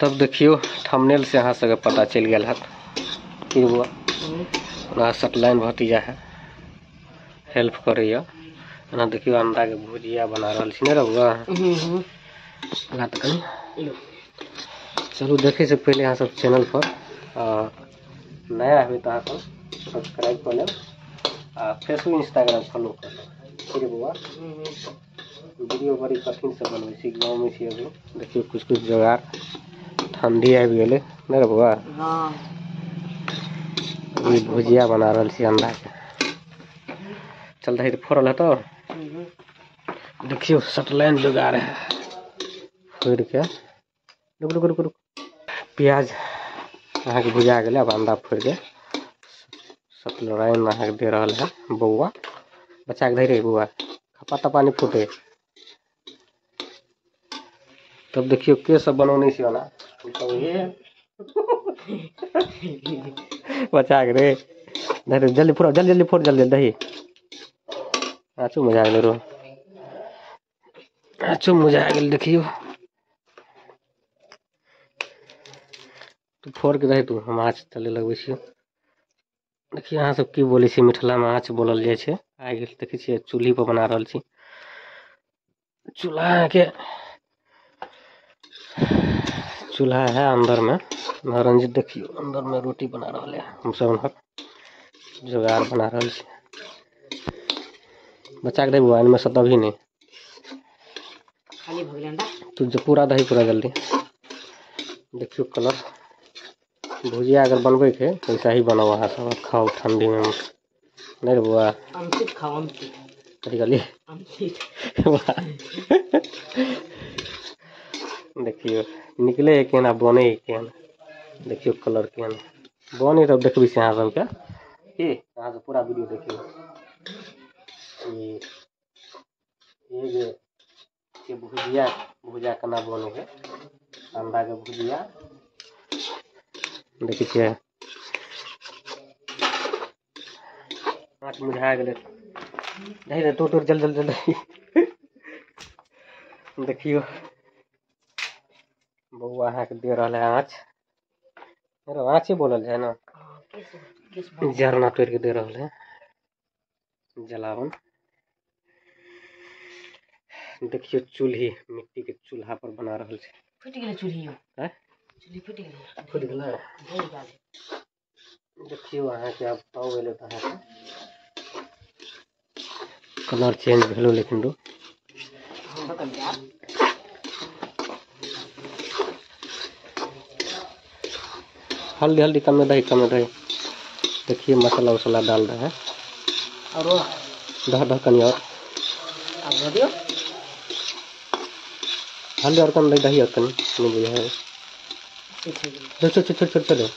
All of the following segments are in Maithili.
तब देखियो थंबनेल से अहाँ सबके पता चलि गेल हत कि बौआ ओना सटलाइन भतीजा है हेल्प करैया। एना देखियो अंडा के भुजिया बना रहल छी ने रबुआ। चलू देखे से पहले अहाँ सब चैनल पर नया हेबै तऽ अहाँ सब सब्सक्राइब कऽ लेब आ फेसबुक इंस्टाग्राम फॉलो कऽ लेब। ठीक बौआ, वीडियो बड़ी कठिन से बनबै छी, गाँव में छी अभी। देखियो कुछ कुछ जोगाड़, ठंडी आबि गेलै ने रे बौआ। अभी भुजिया बना रहल छी अंडा के। चल दही फोड़ल है तो देखियो सटलाइन जोगाड़ है फोड़ के। रुक रुक रुक रुक, प्याज अहाँके भुजा गेलै। अब अंडा फोड़ के सटलाइन अहाँके दे रहल है बौआ। बच्चा के धैरे बौआ, खपा तपा नहीं फूटे। तब देखियो के सब बनौने छी ओना बच्चा के रे। धैरे जल्दी फोड़, जल्दी जल्दी फोड़, जल्दी दही। आचू मजा गेल रो, आचू मजा गेल। देखियो तू फोड़ के दही तू, हम आँच तले लगबै छियौ। देखिए अहाँ सब की बोलै छी, मिथिला में आँच बोलल जाइ छै। आइ गेल देखै छियै चूल्ही पर बना रहल छी। चूल्हा के चूल्हा है अंदर में। रंजित देखियो अंदर में रोटी बना रहल है, हम सब उधर जोगाड़ बना रहल छी। बच्चा के दही बौआ, एहिमे से दबही नहि। खाली भऽ गेलै अंडा। तू जो पूरा दही पूरा जल्दी। देखियो कलर, भुजिया अगर बनबै के वैसा ही बनाओ अहाँ सब, खाओ ठंडी में नहीं रे बौआ। अमृत खाओ, अमृत। कथी कहलियै? अमृत। देखियो निकले है केना, बने है केना। देखियो कलर केना बने, तब देखबै छी अहाँ सबके की। अहाँ सब पूरा वीडियो देखियो। ये जे भुजिया, भुजिया केना बने है, अंडा के भुजिया। देखै छियै आँच मुझा गेलै। नहीं रे तो जल्दी जल्दी जल्दी। देखियो बौआ अहाँके दे रहल है आँच। आँचे बोलल जाय ना, जरना तोड़ के दे रहल है जलावन। देखियो चूल्ही मिट्टी के चूल्हा पर बना रहल छै। फुटि गेलै चूल्ही। चूल्ही फुटि गेलै, फुटि गेलै। देखियो अहाँके आब तब एलै तऽ अहाँके कलर चेंज भेलो, लेकिन दो हल्दी हल्दी कम दही कम दही। देखिए मसाला वसाला डाल रहे हैं और दह दह कनी और दियो हल्दी और कम दही, दही और कनी नहीं बुझा है। चल चल चल चल चलो।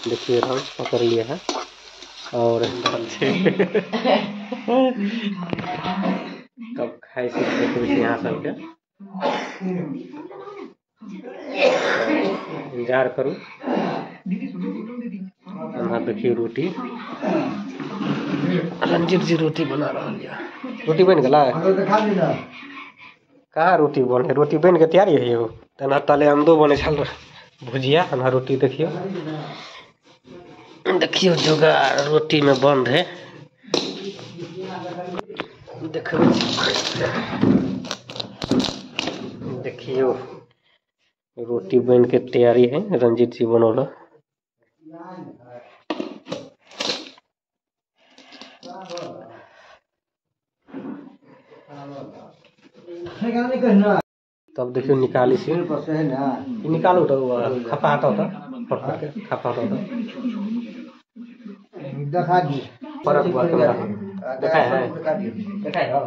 देखिए हम पकड़ लिए हैं और कब खाए से देखबै छी अहाँ सबके। इंतजार करू। यहाँ देखिए रोटी, रंजीत जी रोटी बना रहल यऽ। रोटी बनि गेलै? कहाँ रोटी बने, रोटी बनि के तैयारी है यौ। तेना तले अंडो बने छल भुजिया, एना रोटी देखियो। देखियो जोगाड़ रोटी में बंद है। देखबै देखियो रोटी बन के तैयारी है, रंजीत जी बनौला। तब देखियो निकाली छी, निकालू तो खपा हटाओ तो फटफट के खपा हटाओ तो देखा दी फरक हुआ कैमरा देखाय है, देखाय हो,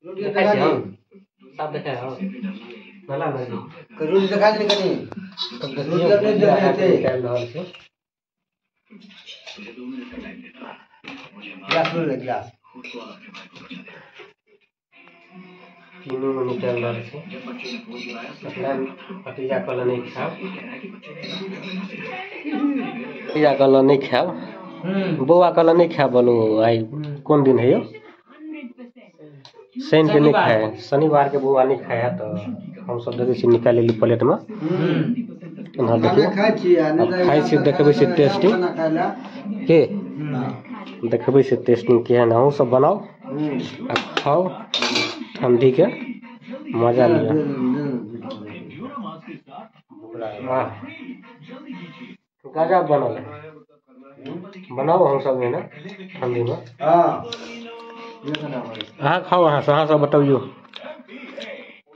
देखाय हो, सब देखाय हो। नाला नहीं रोटी देखा दी कनी। तब देखियो निकाल रहल छी। गिलास ले, गिलास तीनों में निकाल रहल छी। भतीजा कहल नहीं खायब, भतीजा कहल नहीं खायब, बौआ कहल नहीं खायब। बोलू आइ कोन दिन है यौ? शनि के नहीं खाए है, शनिवार के बौआ नहीं खाए है, तो हम सब देखै छी निकालि लेली प्लेट में। देखियौ खाइ छी, देखबै छी टेस्टिंग के, देखबै छी टेस्टिंग केहन। अहूँ सब बनाउ आ खाउ, ठंडी के मजा लिअ। गजब बनल है, बनाउ हम सब एहने ठंडी में। अहाँ खाउ, अहाँ सब बतबियौ,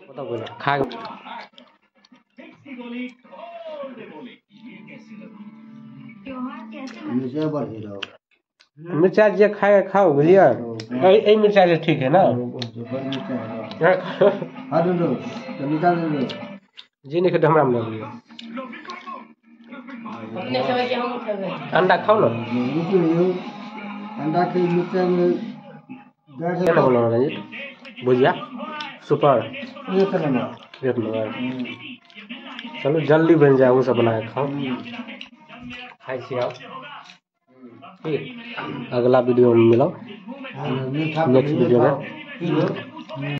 बताउ खा। मिर्चा जे खाए खाओ, बुझलियै? एहि मिर्चा जे ठीक है ना, जे नहीं खेतै हमरा में लग। अंडा खाओ ना, अंडा के मिर्चा में केना बनल रंजीत भुजिया? सुपर, एक नंबर। चलू जल्दी बन जाए, वो सब बना के खाओ। खाइ छी आब, ठीक। अगला वीडियो में मिलब, नेक्स्ट वीडियो में।